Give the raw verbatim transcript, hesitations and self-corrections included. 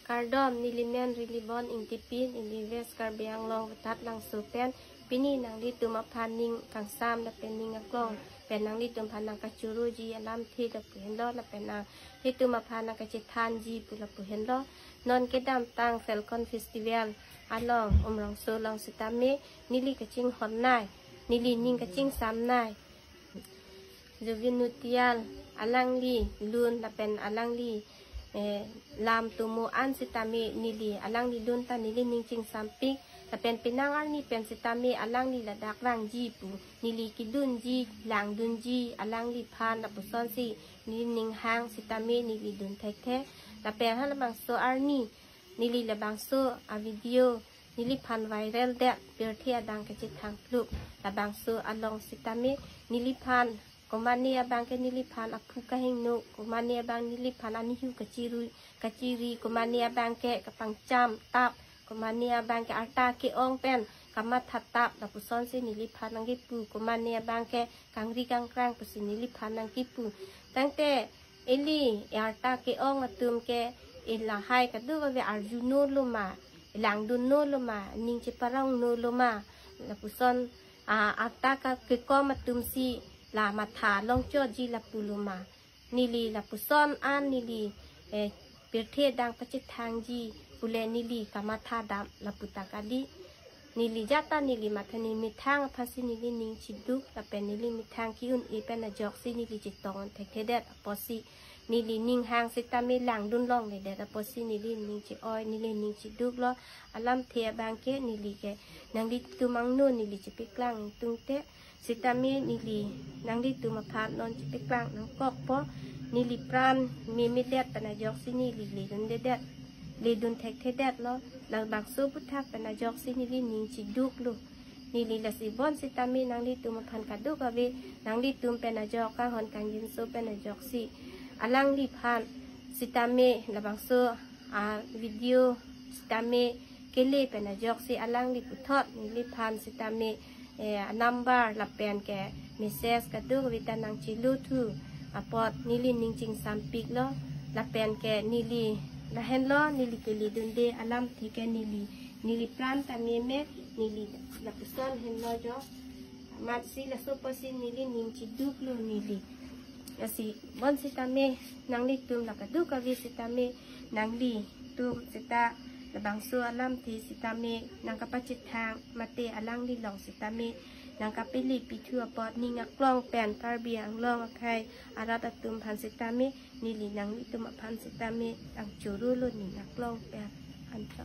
Kardom, neli men Rilibon Ingtipi, neli West Karbi Anglong Vetat Langso pen, pini nanglitum aphan ning kangsam lapen ning aklong pen nanglitum aphan nangkachoroji alamthe lapu henlo lapen nanglitum aphan nangkachethanji pu lapu henlo. Non kedamtang Falcon Festival along Umrongso along sitame neli kachinghon nai, neli ning kachingsam nai. Zubeen Nautiyal alangli lun lapen alangli, eh, lam tomo an sitame neli alangli lun ta neli ning chingsampik, lapen penang arni pen sitame alangli ladak vangji pu neli kedunji, langdunji alangliphan lapusonsi neli ning hang sitame neli dun thekthe. Lapen halabangso arni neli labangso a-video neliphan viral det, pirthe adang kachethang pluk. Labangso along sitame neliphan komane abang ke neliphan aphu kahingno, komane abang neliphan anihu kachiri, kachiri, komane abang ke kapangcham tap, komane abang ke arta ke-ong pen kamatha tap, lapusonsi neliphan nangkipu, komane abang ke kangri kangkrang pusi neliphan nangkipu. Tangte ili arta ke-ong atum ke ilahai kadokave arjuno loma, ilangdunno loma, ning cheparongno loma, lapuson, ah, arta ka kekom atumsi la matha longchotji lapu loma. Neli lapuson an neli, eh, pirthe adang pachethangji pule neli kamatha dam lapu ta kali. Neli jata neli matha, neli methang aphansi neli ning chiduk lapen neli methang ki-un-e pen ajoksi neli chetong thekthedet apotsi, neli ning hang sitame langdun longledet apotsi neli ning che-oi, neli ning chiduklo. Alamthe abang ke neli ke nanglitum angno neli chepeklang tungte sitame neli nanglitum aphan non chepeklang nangkokpo. Neli pran memedet pen ajoksi neli ledundedet, ledun thekthedetlo. Labangso aphuthak pen ajoksi neli ning chiduklo. Neli lasi bon sitame nanglitum aphan kadokave, nanglitum pen ajok kanghon kangjinso pen ajoksi alangliphan sitame labangso a-video sitame kele pen ajoksi alangli puthot neliphan sitame, eh, number lapen ke message kadokave ta nangchelo thu apot neli ning chingsampiklo. Lapen ke neli lahenlo, neli keledunde alamthe ke neli, neli pran ta meme, neli lapuson henlo jo. Amatsi laso apotsi neli ning chiduklo neli. Lasi bon sitame nanglitum la kadokave sitame nanglitum seta labangso alamthe sitame nangkapachethang mate alangli along sitame nangkapele pithu apot ning aklong pen Karbi Anglong akhei arat atum aphan sitame neli nanglitum aphan sitame nangchorolo ning aklong pen anto.